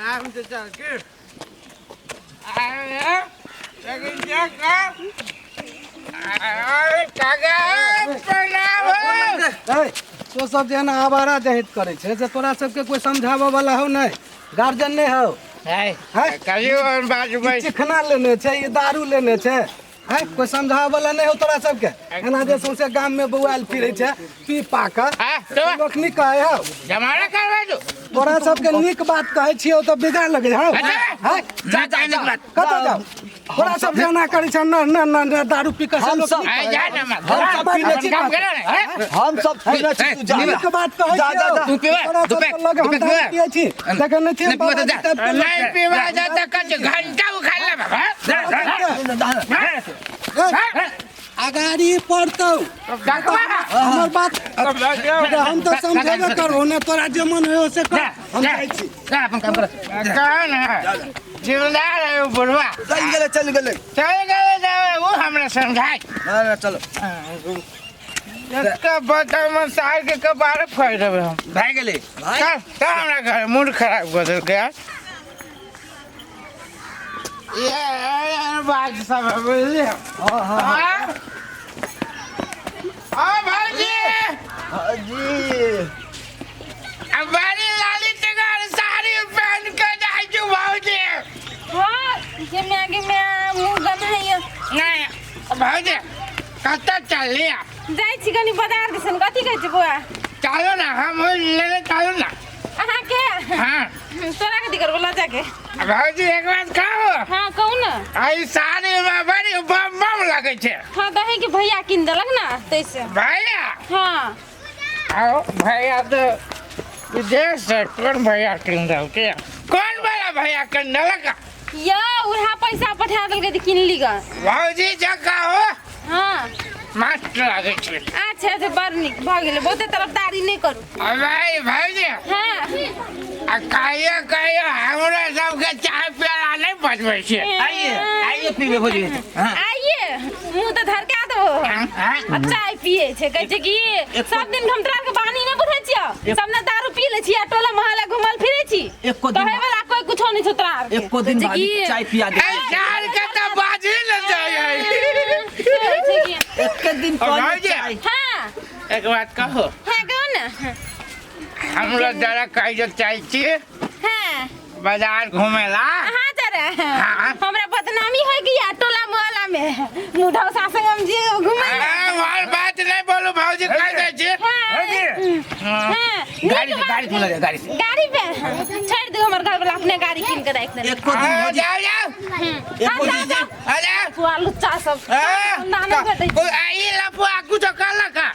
आराम से चल के अरे लेकिन क्या कर अरे काका प्रणाम हो। ए, तो सब जे एना आवारा जहित करै छै से तोरा सबके कोई समझाबऽ वाला हौ नहि गार्जियन नहि हौ है है? कहियो हम बाजबै ई चिकना लेने छै ई दारू लेने छै है कोई समझाबऽ वाला नहि हौ तोरा सबके एना जे सौंसे गाम में बौआयल फिरै छै पी पा कऽ हाँ, तो? लोक नीक कहै हौ जमाना करबै तू तोरा सबके नीक बात कहै छियौ तऽ बिगाड़ लगै हौ अच्छा। है जा जा नीक बात कतऽ जाउ तोरा सब जे एना करै छै न न न न दारू पी कऽ से हम लोक सब- नीक ए, कहै जा हौ। ना मत हम सब पीने अपन छी काम करे ने हैं? हम सब पीने छी तू जा नीक बात कहै जा, जा, छियौ। जा। तू पीबे, तोरा तू सबके पे, लग तू हम पे दारू पीबे। पियै छी देखै नहि छियै नहि पीबे तऽ जा। बाबाजी टाइपके लोक नहीं पीबा जा तऽ कछ घंटा उखाड़ ले बाबा जा, जा, जा। ए, अगाड़ी पड़तौ हमर बात हम तऽ समझेबे करबो ने तोरा जे मन होय से कर हम जाइ छी जा अपन काम कर कौन है जिम्मेदार है वो बुढ़वा चल गेलै चल गेलै चल गए जाओ वो हमरा समझाए ना ना चलो इसका बताओ मन साल के कपार फोड़ देबे हम भए गेलै चल चल हमरा घर मूड खराब कर देलकै यार ये बात सब है बुझलियै हाँ हाँ हाँ हाँ भाईजी हाँ जी अब बड़ी लाली तगार साड़ी पहन के जाइ छु भाऊजी हाँ ये मैं के मैं मुंह गना है नहीं भाऊजी कतऽ चल लिया जाइ छी कनी बाजार दिसन कथी कहै छै बौआ चलो ना हम लेने चलो ना अहाँ के हाँ तोरा कथी करबो लऽ जाके भाऊजी एक बात कहू हाँ कहू ने आई साड़ी में बड़ी बम बम लगे छे हाँ दही के भैया किन देलक ना तैसे भैया हाँ आओ भैया तो विदेश से कौन भैया किन देलकै कौन वाला भैया किन देलक या उहा पैसा पठा देलकै तऽ किन ली ग भाऊजी जका हो हाँ मस्त लागे छे अच्छा अच्छा बड़ नीक भऽ गेलै बहुते तरफदारी नहि करू भाई भाईजी हाँ आ कहियो कहियो हमरा सबके चाय प्याला नहीं पचबै छियै आइए आइए पीबे भौजी हाँ आइए मुँह तऽ धरका देबो हाँ? आ चाय पिए छै कहै छै कि सब दिन हम तोरा के बानी नहि बुझै छियौ सब ने दारू पी लै छी आ टोला मोहल्ला घुमल फिरै छी एको दिन कहै वाला कोई कुछो नहि छौ तोरा आरके। एको दिन कहै छै भाभी कि चाय पिया दे ए साल के तऽ बाजी न जाइ है कहै छै कि एक दिन और कहली भाईजी? चाय हाँ एक बात कहो हाँ कहू ने हमरो जरा कहियो चाय छी हाँ बाजार घूमेला अहाँ जरा हाँ। हमरा बदनामी हो गया टोला मोहल्ला में मुढ़ा सासंग हम जे घुमै ए, और बात नहीं बोलू भौजी कह दै छी हाँ हाँ गाड़ी नीक से गाड़ी बात से लऽ जा गाड़ी से गाड़ी पे छोड़ दू हमर घर वाला अपने गाड़ी कीन के राखि देने एको दिन आ, भौजी जाओ जाओ एको हाँ, दिन जाओ, आ जाओ पुआ लुच्चा सब ए, दाना भेटै छै। ई लफुआ कुछो कहलक हा?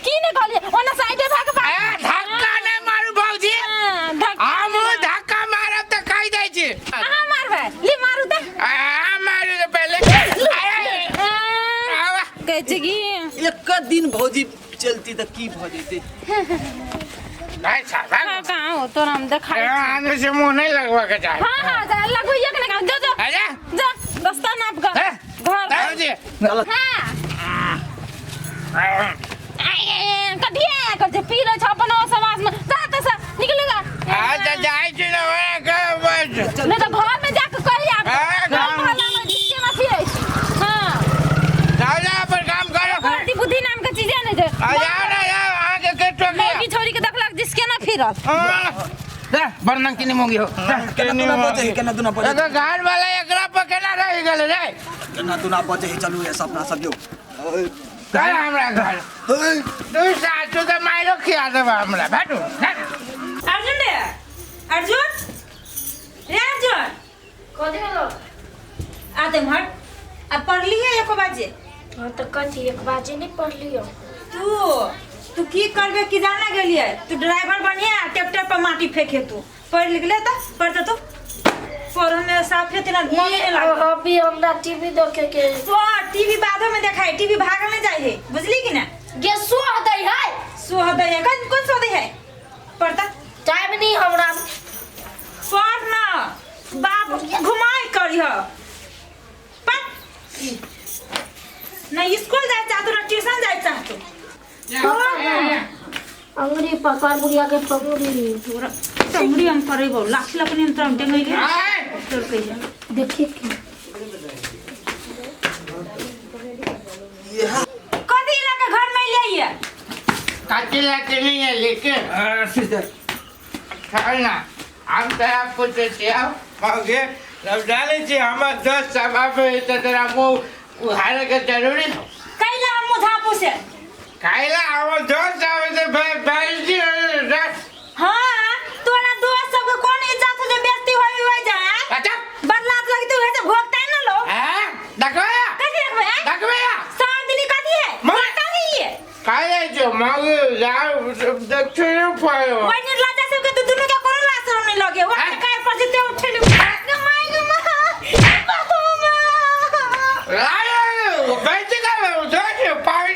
की ने कहलियै ओना साइडे भाग भाग ए, धक्का नहीं मारू भौजी हाँ, धक्का हम धक्का मारब तऽ कहि दै छी अहाँ मारबै ली मारू तऽ आ, मारू तऽ पहिले अरे, हाँ, आवा। कहै छै कि एक दिन भौजी चलती तऽ की भऽ जेतै भाई साहब हाँ, कहाँ हो तोरा हम देखाइ ए, छी। आने से मुंह नहीं लगवा के चाहे हाँ हाँ जा लगबैये के नहि जो जो अरे जा दस्ता नाप कर ए, घर भौजी हाँ कथिए कर छै पी लै छ अपन समाज में जा तऽ से निकलेगा आ तऽ जाइ छी ने ओकरा के बस नहीं तो घर में जाके कही आप हाँ, घर गाँव- मोहल्ला में जिसके में फिरै छी हाँ जाओ जाओ अपन काम करो करती बुद्धि नाम के चीजे नहीं छै आ जाओ ना जाओ अहाँके के टोकिया मौगी छोरी के देखलक जिसके ना फिरल जा बर्नन किनी मोगी हो जा। केना दुना बजे है केना दुना बजे एगो घर वाला एकरा पर केना रहि गेलै रे केना दुना बजे है चलू ये सपना सब जो चल हमरा घर तू सासू के मारो खिया देबा हमरा भेटू अर्जुन रे अर्जुन रे अर्जुन कथी भेलो आ दे हट आ पढ़ली है एको बाजे हाँ तऽ कथी एक बाजे नहि पढ़लियो तू तू की करबे की जाना गेलिए तू ड्राइवर बनिए आ ट्रैक्टर पर माटी फेंके तू पढ़ लिख ले त पढ़ त तू पढ़ में साफ हेते ना मन नहीं लागल अभी हमरा टीवी देखे के पढ़ टीवी बादो में देखाई टीवी भागल नहीं जाए है बुझली कि ना गे सोह दै है सोह दै है कौन कौन सोह दै है पढ़ता टाइम नहीं हमरा पढ़ ना बाप घुमाई करी हो पढ़ ना स्कूल जाए चाहतो ना ट्यूशन जाए चाहतो अंगुरी पकड़ बुढ़िया के पकड़ी तोरा टंगड़ी हम करेबो लाठी लकनी हम तोरा डेंगैले आय तोर कहिया देखिए कि कथी लके घर में ले आइए काटी लाके नहीं है लेकिन ना हम तोरा पूछे छियौ मौगे जब जानै छी हमर दोस्त सब आबै है तऽ तोरा मुँह उघाड़े के जरूरी कैला हम मुँह झाँपू से काहेला हमर दोस्त आबै तऽ बेइज्जती होइ हाँ तोरा दोस्त सबके कोन इज्जत हो जे बेइज्जती होई होई जाए अच्छा बदलात लगती उहे से भोगता है ना लोग हैं देखबै कथी देखबै हैं? देखबै सात दिनी कथी है माँ। भोगता ही है काहे छै मौगे जाउ देखै पायो ओइ निर्लज्जा सबके तो दुनू के कोनो लाज शरम नहीं लगे वो हैं? काय पर जिते उठे ले गे my गे माँ बाबू माँ बेइज्जती कर दोस्त पानी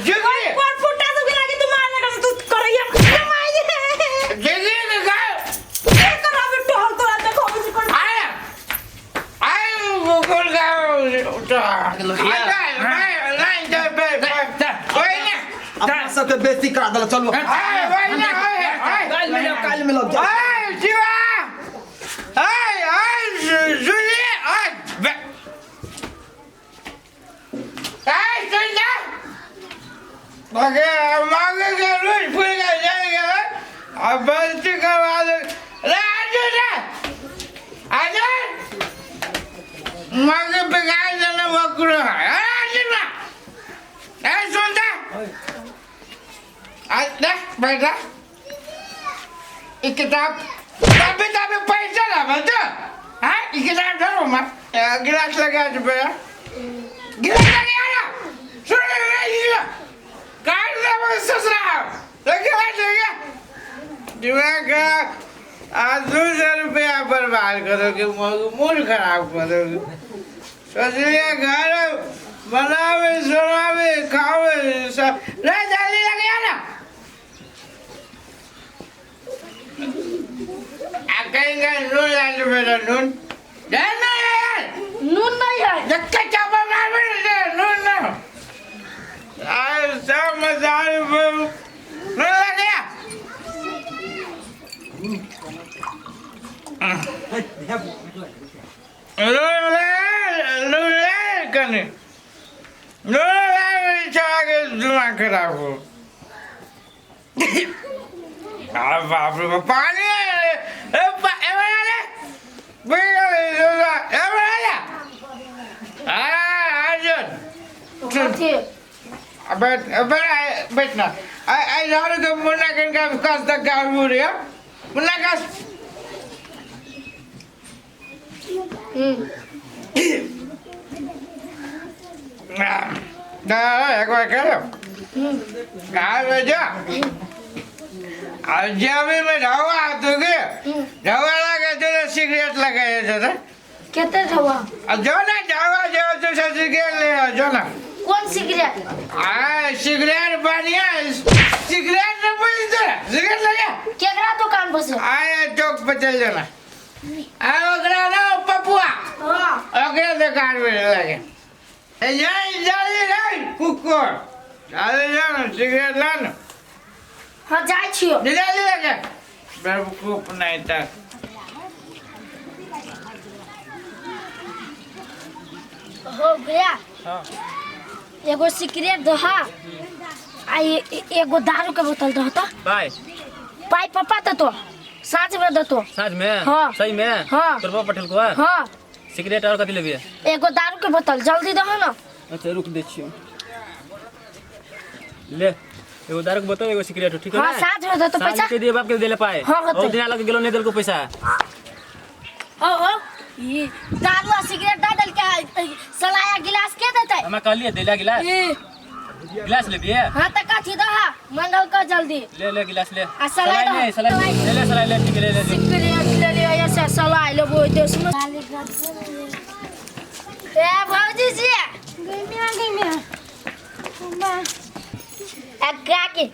जिगरी कोन फुटा सबके लागे तू मार लगा तू करैया गे my गे जिगरी के गाय के कराबे टहल तोरा देखो बुझ पर आया आय गोकुल गाँव नहीं जा बे कोई ना अपना सबके बेइज्जती करा देलक चलू आय वही ना आय काल्हि मिलब काल्हि मिलब आय शिवा आय आय सुनिए आय आय सुन जा मगे मांगे के रोज फूल के जाएगा अब बेइज्जती करवा दे रे अर्जुन रे अर्जुन मांगे बिगाड़ देने बकरो है अरे अर्जुन ना ए सुन जा आज देख बैठा ई किताब तभी तभी पैसा ला बच्चा हाँ ई किताब धरो मत गिलास लगा दे बेटा गिलास लगा ना सुन रे ये काट दे मगर ससुरा लगे लगे दिमाग का आज 200 रुपया बर्बाद करोगे मूड खराब करोगे सोचलिए घर बनावे सुनावे खावे सब रे जल्दी लगे ना आ कहीं कहीं नून ला दे बेटा नून दे ना यार नून नहीं है जक्का चापा मार दे नून ना आ सब मसाले नून लग गया नून ले नून ले कने नून ले चला के दिमाग खराब हो आ बाप रे बाप पानी ए ए ए बना ले ए बना ले आ अर्जुन कथी अबे अबे बैठना आ आ झाड़ू के मुन्ना कन का विकास तक का मुरे मुन्ना का ना एक बार करो कहाँ भेजा आज जब भी मैं ढावा तो के ढावा लगा तो सिगरेट लगाए थे कते ढवा जो ना ढावा जो तो सिगरेट ले आओ जो ना कौन सिगरेट आ सिगरेट बढ़िया सिगरेट न पूछ दे सिगरेट लगा केकरा दुकान पर से आया चौक पे चल जाना आ ओकरा ना पपुआ हाँ ओकरा दुकान में लगे ए जाई जाई रे कुकुर चल जाना सिगरेट लाना हाँ जाइ छियो निकाल लगे बेवकूफ नहीं था हो गया हाँ एगो सिगरेट दहा आ एगो दारू के बोतल दह तो बाय पाई पप्पा देतो साँझ में देतो साँझ में हाँ। सही में हाँ। तोर पापा पठेलको है हाँ सिगरेट और कथी लेबिए एगो दारू के बोतल जल्दी दहो ना अच्छा रुक दे छियो ले एगो दारू के बोतल एगो सिगरेट ठीक है हाँ ना साँझ में देतो साँझ पैसा के दिए बाप के देले पाए हाँ, होतै। और दिन लग गेलो नहीं देलको पैसा ओ ओ ई दारू आ सिगरेट दे देलकै सलाया गिलास के देतै हमरा कहलिए देला गिलास ई गिलास लेबिए हाँ त कथी दहा मंगल कर जल्दी ले ले गिलास ले आ सलाइ दह। ले सलाइ ले ले सलाइ ले ठीक है, ले ले सिगरेट ले लियो ऐसे सलाइ लेबो देश में ए भौजी जी गइमिया गइमिया आ काकी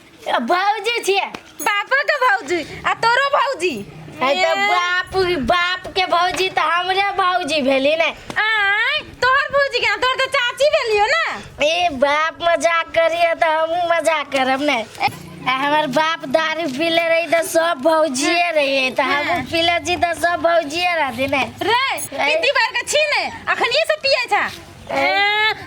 भौजी छियै बापो के भौजी आ तोरो भौजी है तऽ बाप बाप के भौजी तऽ हमरे भौजी भेली ने आय तोहर भौजी के तोहर तऽ चाची भेलियो ना ए बाप मजाक करिए तऽ हमहूँ मजाक करब ने आ हमर बाप दारू पीले रही तऽ सब भौजिए रहिए तऽ हमहूँ पीले छी तऽ सब भौजिए रहती ने। रे पिद्दी बार के छी ने अखनिए से पिए छा। ए,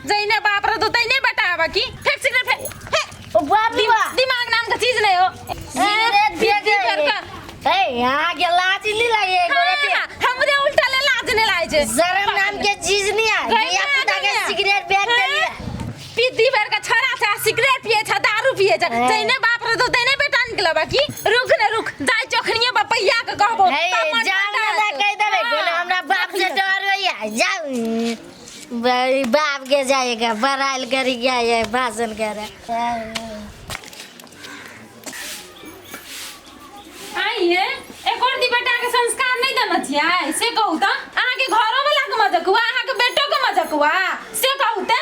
जइने बाप रह तैने बेटा आबा की फेक सिगरेट फेक फेक। ओ बाप रे बा। दिमाग नाम के चीज नहीं हो। सिगरेट पिद्दी फेंके बार का। ए यहाँ के लाज नहीं लगे हाँ, हमरे उल्टा ले लाज नहीं लागे छे। शर्म नाम के चीज नहीं है। गई धिया ना पुता के दुनिया। सिगरेट फेंक देलिए। पिद्दी बार का छड़ा छा सिगरेट पिए छा दारू पिए छा। हाँ। जइने बाप रह तैने बेटा निकलबा की रुक ने रुक जाय चोखनिए बपैया के कहबो हे तब मन जाओ ठंडा ना हेतौ। कह देबे हाँ। कोनो हमरा बाप से डर होइया जाओ बाप के जाएगा बड़ाइल करी गया है भाषण करे। आइए एक और दी बेटा के संस्कार नहीं देना छियै से कहू त अहाँ के घरो वाला के मजकुआ अहाँ के बेटो के मजकुआ से कहू त।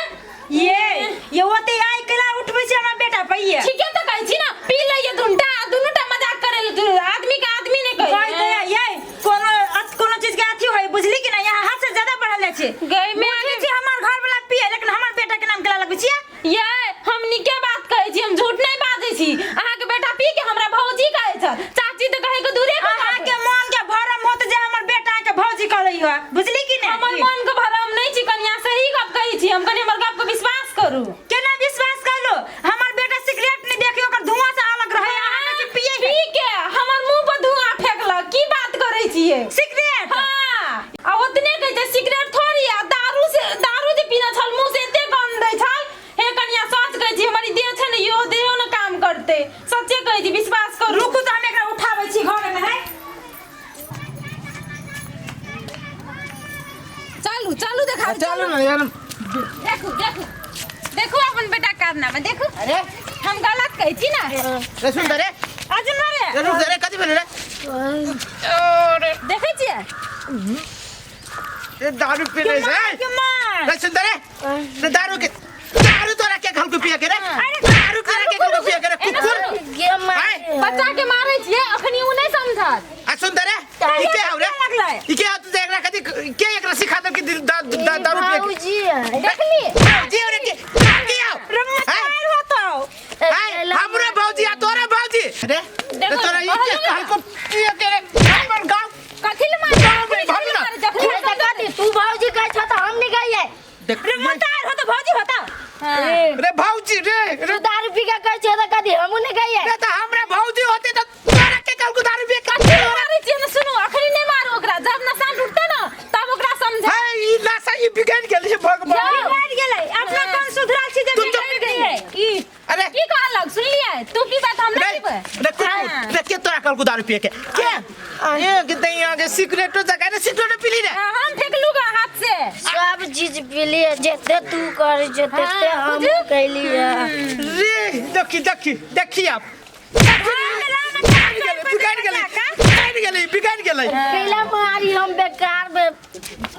ये ओते आइ केला उठबै छै हमरा बेटा पर ये। ठीके त कहै छी ना पी लइए दुनटा दुनूटा मजाक करे ले आदमी के आदमी नहीं कहै कहै तऽ ये कोनो कोनो चीज के अथी होय बुझली कि ना यहाँ हद से ज्यादा बढ़ल जाइ छै। गई में बुझै छी हमर घर वाला पिए लेकिन हमर बेटा के नाम केला लगबै छियै। ये हम नीके बात कहै छी हम झूठ नहीं बाजै छी। अहाँ के बेटा पी के हमरा भौजी कहै छ चाची त कहै के दूरे के अहाँ के मन के भरम होत जे हमर बेटा के भौजी कहलै हो बुझली कि ना। हमर मन के भरम नहीं छी कनिया सही गप कहै छी हम कनि हमर गप के विश्वास करू। केना विश्वास करलो हमर बेटा सिगरेट नहीं देखी ओकर धुआं से अलग रहे अहाँ के पिए पी के हमर मुंह पर धुआं फेंकलक की बात करै छियै सिगरेट। हां आ ओतने कहै छै सिगरेट थोड़ी आ दारू से दारू जे पीना छल मुंह से एते गंध दै छल। हे कनिया सच कहै छी हमर ई देह छै ने यो देहो ने काम करते सच्चे कहै छी विश्वास करू। रुकू तऽ हम एकरा उठाबै छी घर में है। चलू चलू देखा चलू ना यार। देखू देखू देखू अपन बेटा कारनामा देखू। अरे हम गलत कहै छी ना। रे सुन रे अर्जुन रे रे रुक रे कथी भेल रे देखै छियै रे दारू पी ले रे के मार रे सुन रे रे दारू के दारू तोरा के घल के पिया के रे दारू तोरा के घल के पिया के रे कुकुर के मार बच्चा के मारै छियै अखनी उ नहीं समझत। आ सुन रे ई के हौ रे लगलै ई के हौ तू एकरा कथी के एकरा सिखा दे कि दारू पिया के भौजी है। देखली भौजी रे के के हौ रे मतार होतौ हमरे भौजी आ तोरे भौजी रे देखो, तोरा ई के कहलहुँ घल के पिया के रे हमर गांव कथी ले मारै गाँव में भरी ना। ए, तऽ कथी तू भौजी कहै छौ तऽ हम नहीं कहिए। देख रे मतार होतौ भौजी होतौ। रे भौजी रे रे तू दारू पी के कहै छौ तऽ कथी हमहूँ नहीं कहिए। रे त हमरा भौजी होते त तोरा के कल को दारू पिए के कथी ले मारै छियै ने सुनू अखनी नहीं मारू ओकरा जब नशा टूटते ना तब ओकरा समझा। हे ई नशा ई बिगड़ गेल हे भगवान बिगड़ गेलै अपना कौन सुधरल छी जे तू चुप बिगड़ गेलै। ई अरे की कहलक सुनलियै तू की बात हम रे नहीं पीबै। रे कुकुर रे के तोरा कल को दारू पिए के के ये के तई आगे सिगरेटो जगा रे सिगरेटो पीली रे। हम फेंकलू गा हाथ से सब चीज पीलिए जते तू करै छौ तते हम बुझू? कैलिए। रे देखी देखी देखी आप बिगड़ गेलै बिगड़ गेलै बिगड़ गेलै कैला मारी हम बेकार में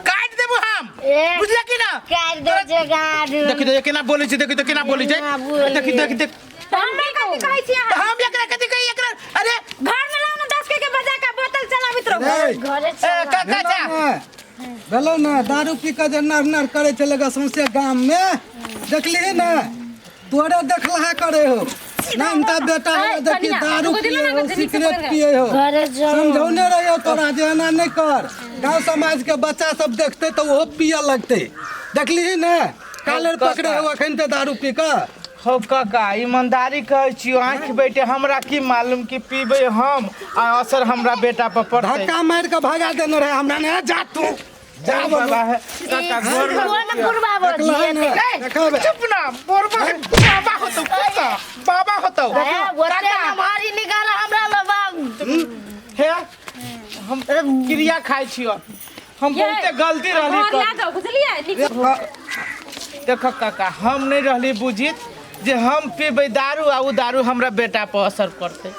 काट देबो हम ए। बुझला कि ना। काटि दे छै गाड़। देखी देखी केना बोलै छै देखी तो केना बोलै छै केना बोलै। देखी देखी देख हमरा कथी कहै छी अहाँ हम एकरा कथी कही एकरा अरे घर में लाउ ना 10 के बजा के बोतल चलाबैत रहू। ए, घरे ए, चल। काका जा भेलौ ना दारू पी के जे नर नर करे छलै ग सौंसे गाम में देखलिही ना तोरे देखलहा करे हो नामता बेटा हो देखी कनिया, दारू एगो दिलो पिए ना हो गजनी से सिगरेट पकड़ के। पिए हो घरे चल। समझौने रहियो तोरा जे एना नहीं कर गांव समाज के बच्चा सब देखते तो ओहो पिए लगते देखलिही ना कालर पकड़े हो अखन ते दारू पी के। हो काका ईमानदारी कहै छियो आँखि बैठे हमरा की मालूम कि पीबै हम आ असर हमरा बेटा पर पड़तै। धक्का मारि के भगा देने रहे हमरा ने जा तू जा बाबा है काका घर में कोन बुढ़बा देखलहा भौजी ना देखबे। चुप ना बोरबा बाबा होतौ कुत्ता बाबा होतौ ए, ओते नमहरी निकाल हमरा लग बाप। हे हम क्रिया खाइ छियो हम बहुते गलती रहली घर ला जाओ बुझलियै नीक देखो काका हम नहीं रहली बुझित जे हम पीबै दारू आ उ दारू हमरा बेटा पर असर करतै।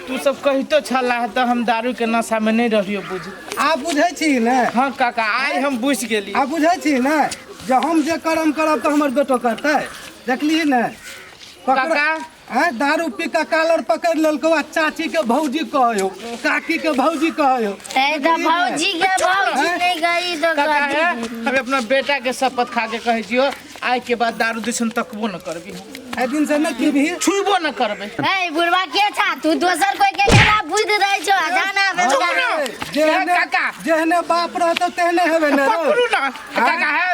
तू सब कहितो छला तऽ हम दारू के नशा में नहीं रहियो बुझित। आ बुझै छी ने। हाँ काका आइ हम बुझि गेली। आ बुझै छी ने जे हम जे करम करब तऽ हमर बेटो करतै देखलिही ने काका आँय दारू पी के कालर पकड़ि लेलकौ आ चाची के भौजी कहयो काकी के भौजी कहयो। ए तऽ भौजी के भौजी नहीं गई तो काका कथी। हे हम अपना बेटा के शपथ खा के कहै छियो आइ के बाद दारू दिसन तकबो न करबी। एहि दिन से नहि पीबही। छुबो न करबै। ए बुढ़वा के छा तू दोसर कोई के गेला बुझ रहै छो जाना बे। जेहने काका। जेहने बाप रहतो तेहने हेबे ने रौ। पकड़ू ना काका, है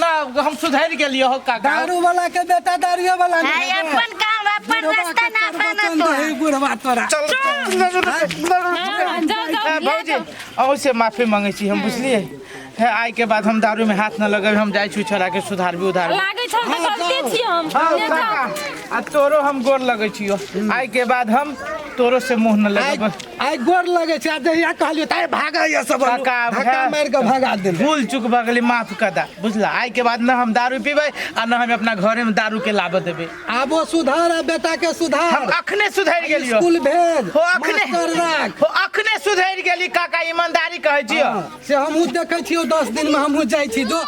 ना, हम सुधरि गेलियो हो काका। दारू वाला के बेटा दारुए वाला ने है हेबे। अपन काम अपन बुढ़वा रास्ता के ना प्रवचन पाना तो दही बुढ़वा तोरा। चल हाँ, जाओ, जाओ, ले भौजी जाओ। अहूँ से माफी मांगे छी हम, बुझलिए? हे आई के बाद हम दारू में हाथ न लगेबै, हम जाइ छी छोड़ा के सुधारबी उधारबी। लागै छल तऽ गलते छी हम। हाँ, ले जाओ। काका, आ तोरो हम गोर लगै छियो, आई के बाद हम तोरो से मुंह न आइ लगेबै। आइ गोर लगे छै, आ जहिया कहलियो ताइ भागैया सब, काका, धक्का भै- मारि के भगा देले। भूल चूक भऽ गेलै, माफ कर दा, बुझला? आई के बाद न हम दारू पीबै आ न हम अपना घरे में दारू के लाबऽ देबै। आबो सुधार आ बेटा के सुधार। हम अखने सुधरि गेलियो। स्कूल भेज, हो अखने मास्टर राख। हो अखने सुधरि गेली काका, ईमानदारी कहै छियो। हाँ, से हमहूँ देखै छियौ, 10 दिन में हमहूँ जाइ छी जो।